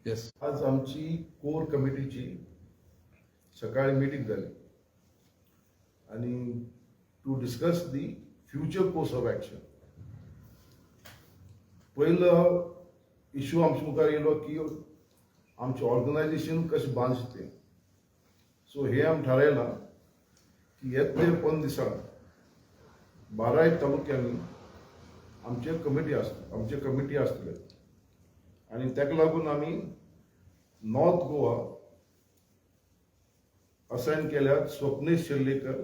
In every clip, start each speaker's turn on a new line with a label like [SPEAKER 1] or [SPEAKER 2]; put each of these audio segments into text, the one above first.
[SPEAKER 1] येस.
[SPEAKER 2] आज आमची कोर कमिटीची सकाळी मिटींग जाली आनी to discuss the future course of action. पयलो इशू आमच्या मुखार येयलो की आमचें ऑर्गनायझेशन कशें बांदचें तें. सो हें आमी थारायलां की येतले 15 दिसांक बाराय तालुक्यांनी आमचे कमिटी आसतले, आमचे कमिटी आसतले आनी ताका लागून आमी नॉर्थ गोवा असायन केल्यात स्वप्नेश शेल्लेकर,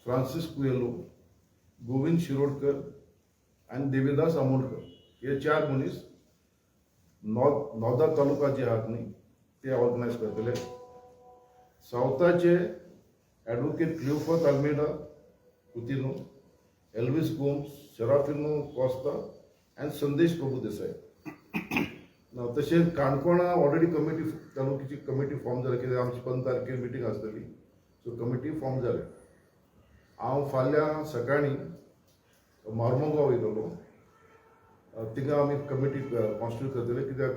[SPEAKER 2] फ्रांसीस कुएलो, गोविंद शिरोडकर आनी देवीदास आमोणकर. हे चार मनीस नॉर्था तालुका जे आहात न्ही, ते ऑर्गनायज करतले. सावथाचे ॲडवोकेट क्लिओफत आल्मेडा कुतिनो, एल्विस गोम्स, शराफिनो कॉस्ता आनी संदेश प्रभुदेसाय. ना तशेंच काणकोणा ऑलरेडी कमिटी, तालुक्याची कमिटी फॉर्म जाल्या, कित्याक आमची 15 तारखेर मिटींग आसतली. सो कमिटी फॉर्म जाल्या. हांव फाल्यां सकाळीं मार्मोगांव वयतलो. थिंगा आमी कमिटी कॉन्स्टिट्यूट करतले, कित्याक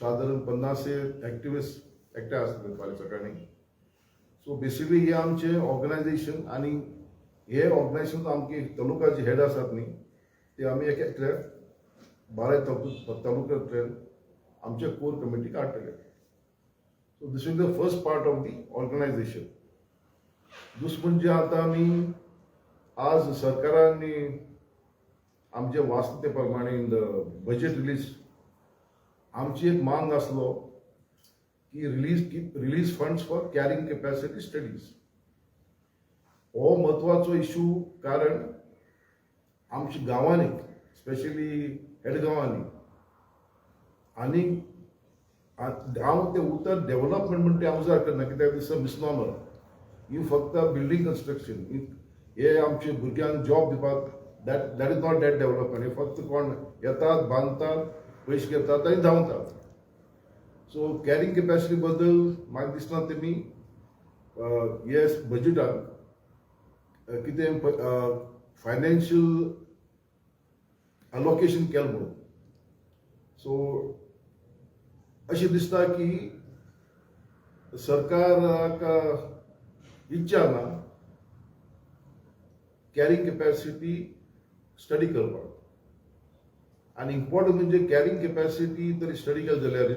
[SPEAKER 2] सादारण 50 एक्टिविस्ट एकठांय आसतले फाल्यां सकाळीं. सो बेसिकली हे आमचें ऑर्गनायझेशन आनी हे ऑर्गनायझेशन आमचे तालुकाचे हेड आसात न्ही, ते आमी एक एकल्याक बाराय तालुक्यांतल्यान आमचे कोर कमिटी काडटले. So this is the first part of the organization. दुसरें म्हणजे आतां आमी आज सरकारांनी आमचे वाचता ते प्रमाणे इन the budget release आमची एक मांग आसलो की release funds for carrying capacity studies. हो म्हत्वाचो इशू, कारण आमच्या गांवांनी, स्पेशली हेड गांवांनी आनी हांव तें उतर डेव्हलपमेंट म्हणटा तें हांव उजार करना, कित्याक it's a मिसनॉमर. ही फक्त बिल्डींग कन्स्ट्रक्शन हे आमचे भुरग्यांक जॉब दिवपाक, that is not that development. हे फक्त कोण येतात, बांदतात, पयशे घेतात आनी धांवतात. सो कॅरिंग कॅपॅसिटी बद्दल म्हाका दिसना तेमी हे बजेटान कितें फायनान्शियल अलोकेशन केलें म्हणून. सो अशें दिसता की सरकाराक इच्छा ना कॅरिंग कॅपॅसिटी स्टडी करपाक. आनी इम्पॉर्टंट म्हणजे कॅरिंग कॅपॅसिटी तरी स्टडी केली जाल्यार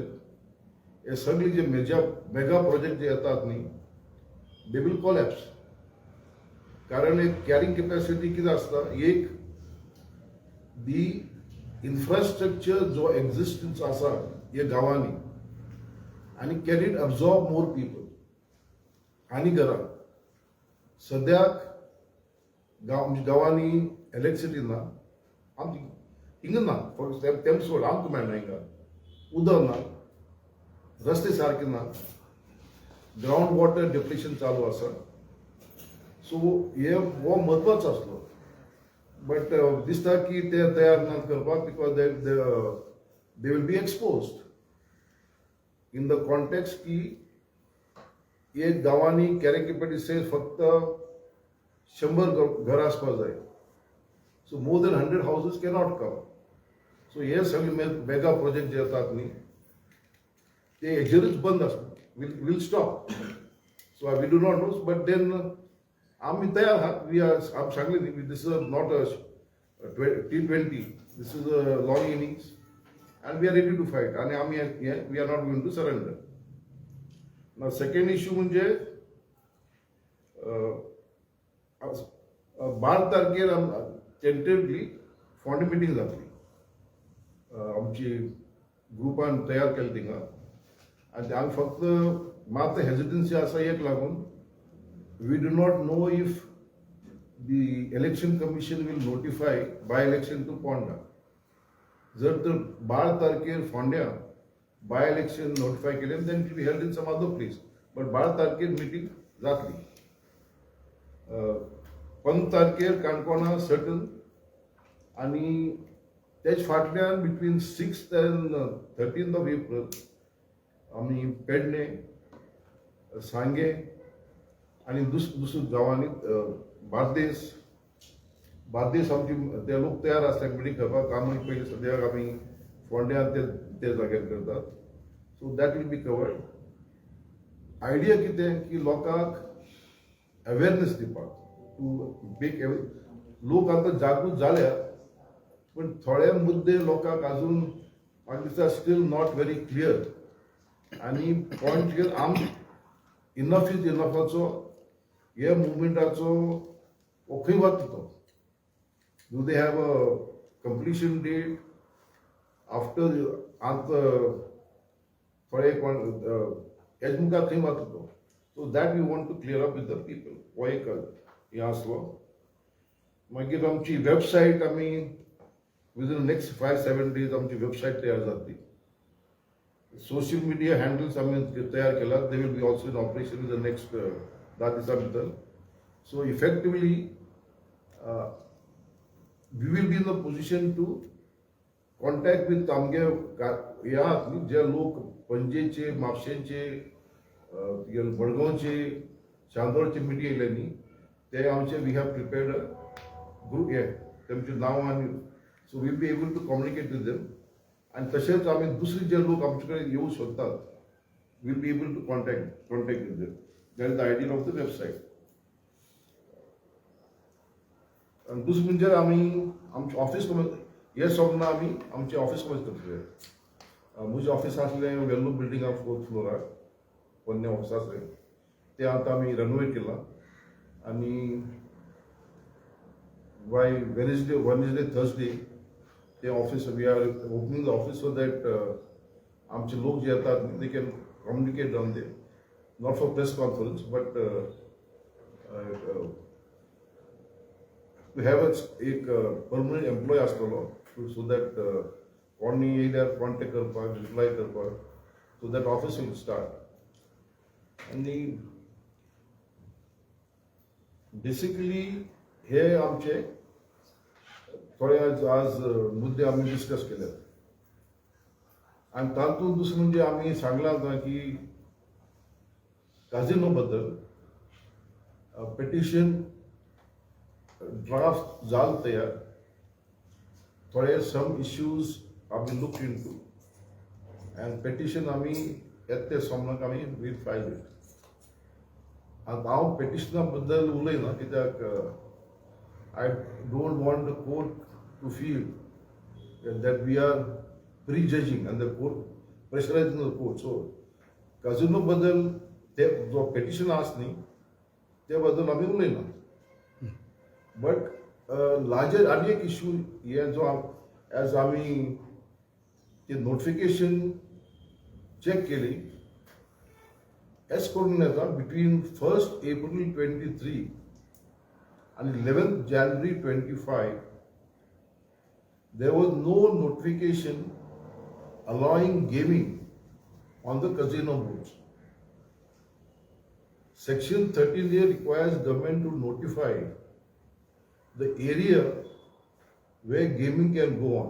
[SPEAKER 2] हे सगळे जे मेजा मेगा प्रोजेक्ट जे येतात न्ही, they will collapse. कारण एक कॅरिंग कॅपॅसिटी कितें आसता, एक दी इन्फ्रास्ट्रक्चर जो एक्झिस्टन्स आसा हे गांवांनी आनी can it absorb more people. आनी घरां सद्याक गांव आमच्या गांवांनी इलेक्ट्रिसिटी ना, आमची हिंगा ना, फक्त तेम सोड, आमकां मेळना हिंगा. उदक ना, रस्ते सारके ना, ग्रावंड वॉटर डिप्लिशन चालू आसा. सो हे हो म्हत्वाचो आसलो, बट दिसता की ते तयार ना करपाक, because they will be exposed in the context की एक गांवांनी कॅरिंग कॅपॅसिटी फक्त 100 घरां आसपाक जाय. So more than 100 houses cannot come. So हे सगळे मेगा प्रोजेक्ट जे येतात न्ही, ते हेजेरूच बंद आसता, will stop. So we do not know, but then आमी तयार आहात. We are, आमी सांगले न्ही, this is not a T20, this is a long innings and we are ready to fight. आनी आमी हे we are not going to surrender. ना, सेकंड इश्यू म्हणजे 12 तारखेर टेंटेटिवली फोंडे मिटींग जातली. आमची ग्रुपान तयार केले थिंगा आनी आमी फक्त मात हेजिटन्सी आसा एक लागून, we do not know if the Election Commission will notify by election to Ponda. जर तर 12 तारखेर फोंड्या बाय इलेक्शन नोटिफाय केलें, then it be held in some other place, but 12 तारखेर मिटींग जातली. 15 तारखेर काणकोणा सर्टन आनी तेज फाटल्यान between 6th and 13th of April आमी पेडणे, सांगे आनी दुसऱ्या गांवांनी, बार्देस. बार्देस आमची ते लोक तयार आसता मिटींग करपाक. आमी पयलीं सद्याक आमी फोंड्यान ते ते जाग्यार करतात. So that will be covered. Idea कितें की लोकांक अवेरनेस दिवपाक टू मेक, लोक आतां जागृत जाल्या, पूण थोडे मुद्दे लोकांक अजून म्हाका दिसता स्टील not very clear. आनी पॉयंट क्लियर, आम इनफ is इनफाचो हे मुवमेंटाचो हो खंय वता तो, do they have a completion date after आतां थोडे कोण हेज मुखार खंय वता तो, so that we want to clear up with the people. हो एक हें आसलो. मागीर आमची वेबसायट, आमी within next 5-7 days आमची वेबसायट तयार जातली. सोशल मिडिया हँडल्स आमी तयार केल्यात, they will be also in operation in the next 10 दिसां भितर. So effectively we will be in the position to contact with आमगे हे आहात न्ही, जे लोक पणजेचे, म्हापशेंचे, तुगेले मडगांवचे, चांदोरचे मिडिया येयले न्ही, ते आमचे we have prepared group हे तेमचे नांव आनी so we'll be able to communicate with them. आनी तशेंच आमी दुसरे जे लोक आमचे कडेन येवंक सोदतात, we'll be able to contact with them. That is the idea of the website. आनी दुसरें म्हणजे आमी आमचें ऑफिस, हे सोंपना, आमी आमचें ऑफिस कमेंस करतले. म्हजें ऑफिस आसलें वेल्लू बिल्डिंगा फोर्थ फ्लोरार, पोन्नें ऑफिस आसलें, तें आतां आमी रेनोवेट केलां आनी by Wednesday, Thursday ते office, we are opening the office so that आमचे लोक जे येतात, they can communicate on they, not for press conference, but to have एक परमनंट एम्प्लॉय आसतलो, सो that कोणी येयल्यार कॉन्टेक्ट करपाक, रिप्लाय करपाक. So that office will start. आनी बेसिकली हे आमचे थोडे आज आज मुद्दे आमी डिस्कस केल्यात. आनी तातूंत दुसरें म्हणजे आमी सांगलां आतां की काजिनो बद्दल पिटिशन ड्राफ्ट जाल तयार. थोडे सम इश्यूज आमी look into and petition आमी येता ते सोमनाक आमी वील फायल it. आतां हांव पिटिशना बद्दल उलयना, कित्याक I don't want the court to feel that we are prejudging and the court, pressurizing the court. So casino बद्दल ते जो पिटिशन आसा न्ही, ते बद्दल आमी उलयना. बट लार्जर आनी एक इश्यू हे जो एज आमी ते नोटिफिकेशन चॅक केली, एस करून येता between 1 April 23 आनी 11 January 25 there was no notification allowing gaming on the casino boards. Section 13A requires government to notify the area where gaming can go on.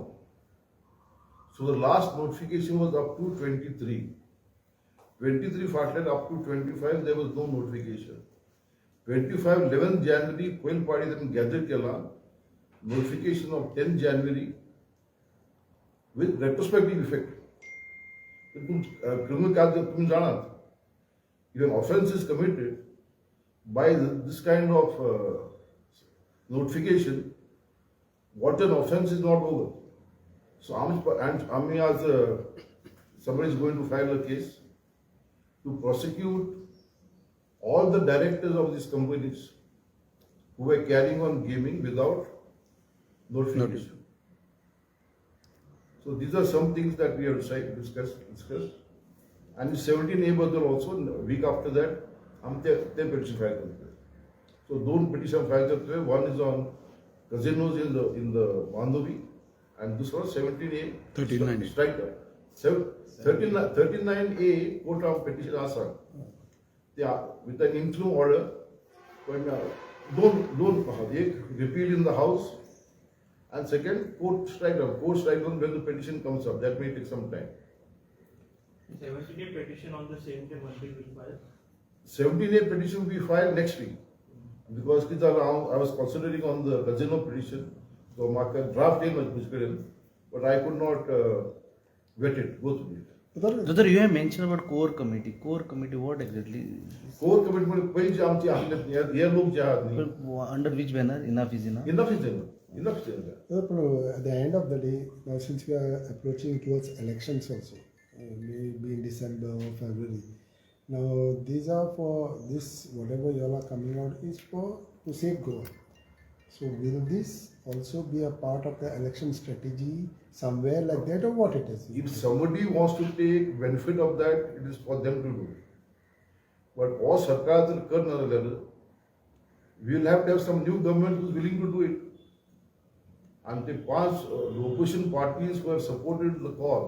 [SPEAKER 2] So the last notification was up to 23. 23 फाटल्यान up to 25 there was no notification. 25 11 January पयले पावटी तांणी gazette केला, notification of 10 January with retrospective effect. Criminal कायदो तुम्ही जाणात, if an offense is committed by this kind of notification, what an offense is not over. So and आम्ही आज somebody is going to file a case to prosecute all the directors of these companies who were carrying on gaming without notification. So these are some things that we have discussed. And 17A बद्दल also week after that आम ते ते petition file करतले. So दोन petition file करतले, one is on casinos in the Mandovi and दुसरो 17A.
[SPEAKER 1] 39A.
[SPEAKER 2] Strike 39A court of petition आसा ते with an interim order, पण दोन दोन आहात, एक repeal in the house and second court strike down. Court strike down, when the petition comes up, that may take some time.
[SPEAKER 3] 17A petition on the same day Monday will file.
[SPEAKER 2] 17A petition will be filed next week because कितें जालां, हांव I was concentrating on the casino petition, so म्हाका draft येयलो म्हजे कडेन, but I could not get it, go through it.
[SPEAKER 1] Brother, you have mentioned about core committee. Core committee, what exactly?
[SPEAKER 2] Core committee म्हणजे पयलीं जे आमची आसले हे लोक जे आहात न्ही.
[SPEAKER 1] Under which banner? Enough is enough.
[SPEAKER 2] Enough is enough, enough is enough.
[SPEAKER 4] पण at the end of the day, now since we are approaching towards elections also, maybe in December or February. Now these are for this, whatever you all are coming out is for to save Goa. So will this also be a part of the election strategy somewhere like that, or what it is?
[SPEAKER 2] If somebody wants to take benefit of that, it is for them to do. But हो सरकार जर करना जाल्यार we will have to have some new government who is willing to do it. आणि ते पांच opposition parties who have supported the call,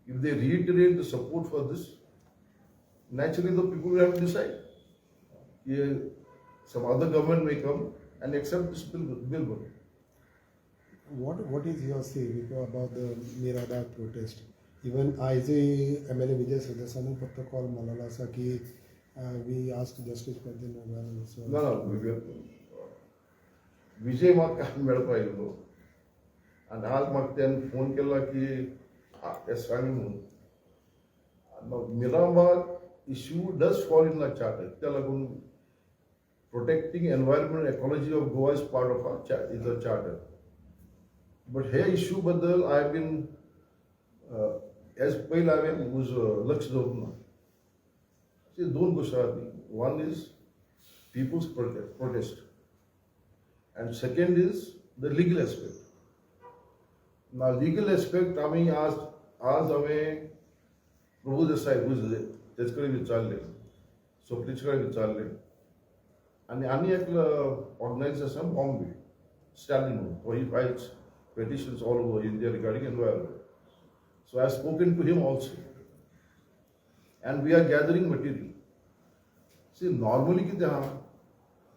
[SPEAKER 2] if they reiterate the support for this, naturally the people will have to decide. की some other government may come and accept this bill.
[SPEAKER 4] What is your say about the Mirabag protest? Even आयजय MLA Vijay सरदेसायान फक्त call मारलेलो आसा की we ask justice for the so.
[SPEAKER 2] ना ना, विजय म्हाका काल मेळपा आयिल्लो आनी आज म्हाका तेणें फोन केला की ते सांग म्हणून. Mirambagh issue does fall in the charter. त्या लागून protecting environment, ecology of Goa is part of our is a charter. But hey issue बद्दल I been as पयलीं हांवें उज लक्ष दवरूंक ना. ते दोन गोश्टी आहात न्ही. One is people's protest and second is the legal aspect. Now legal aspect आमी आज आज हांवें प्रभू देसाय हुज तेच कडेन विचारलें, स्वप्नेश कडेन विचारलें आनी आनी एकलो ऑर्गनायजर आसा बॉम्बे, स्टॅलिन म्हणून, तो he files petitions all over India regarding environment. So I have spoken to him also. And we are gathering material. See, normally कितें आहा,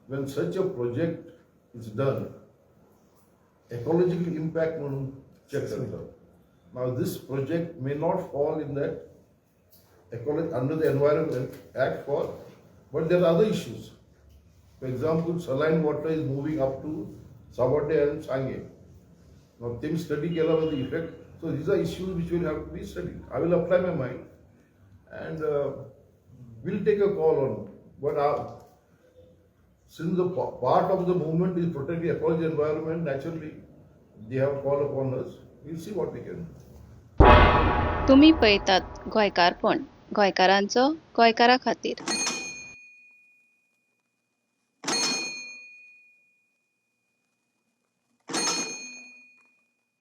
[SPEAKER 2] when such a project is done, ecological impact म्हणून check करतात. Now this project may not fall in that under the Environment Act for, but there are other issues. For example, saline water is moving up to Savate and Sange. Now things study केला the effect. So these are issues which will have to be studied. I will apply my mind and we'll take a call on. But since the part of the movement is protecting the ecology environment, naturally they have called upon us. We'll see what we can do.
[SPEAKER 5] तुमी पळयतात गोंयकारपण, गोंयकारांचो गोंयकारा खातीर.